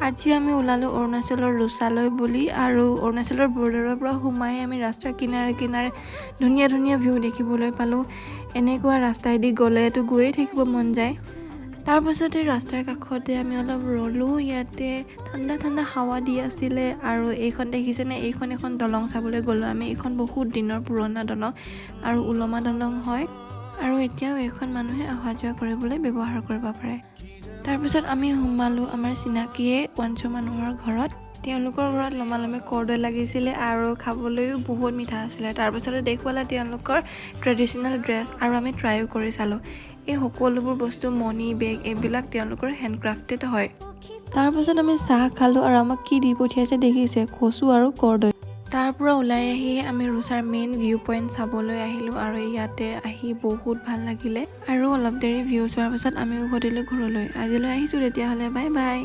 আজি আমি ওলালোঁ অৰুণাচলৰ ৰুচালৈ বুলি আৰু অৰুণাচলৰ বৰ্ডাৰৰ পৰা সোমাই আমি ৰাস্তাৰ কিনাৰে কিনাৰে ধুনীয়া ধুনীয়া ভিউ দেখিবলৈ পালোঁ। এনেকুৱা ৰাস্তাইদি গ'লেতো গৈয়ে থাকিব মন যায়। তাৰপাছতে ৰাস্তাৰ কাষতে আমি অলপ ৰ'লোঁ। ইয়াতে ঠাণ্ডা ঠাণ্ডা হাৱা দি আছিলে। আৰু এইখন দেখিছেনে? এইখন এখন দলং চাবলৈ গ'লোঁ আমি। এইখন বহুত দিনৰ পুৰণা দলং আৰু ওলমা দলং হয় আৰু এতিয়াও এইখন মানুহে অহা যোৱা কৰিবলৈ ব্যৱহাৰ কৰিব পাৰে। তাৰপিছত আমি সোমালোঁ আমাৰ চিনাকিয়ে ৱাঞ্চু মানুহৰ ঘৰত। তেওঁলোকৰ ঘৰত লমালমে কৰ্দৈ লাগিছিলে আৰু খাবলৈও বহুত মিঠা আছিলে। তাৰপিছতে দেখুৱালে তেওঁলোকৰ ট্ৰেডিশ্যনেল ড্ৰেছ আৰু আমি ট্ৰাইও কৰি চালোঁ। এই সকলোবোৰ বস্তু, মণি, বেগ, এইবিলাক তেওঁলোকৰ হেণ্ডক্ৰাফ্টেড হয়। তাৰপাছত আমি চাহ খালোঁ আৰু আমাক কি দি পঠিয়াইছে দেখিছে? কচু আৰু কৰ্দৈ। তাৰ পৰা ওলাই আহি আমি ৰুচাৰ মেইন ভিউ পইণ্ট চাবলৈ আহিলোঁ আৰু ইয়াতে আহি বহুত ভাল লাগিলে। আৰু অলপ দেৰি ভিউ চোৱাৰ পাছত আমি উভতিলোঁ ঘৰলৈ। আজিলৈ আহিছোঁ তেতিয়াহ'লে, বাই বাই।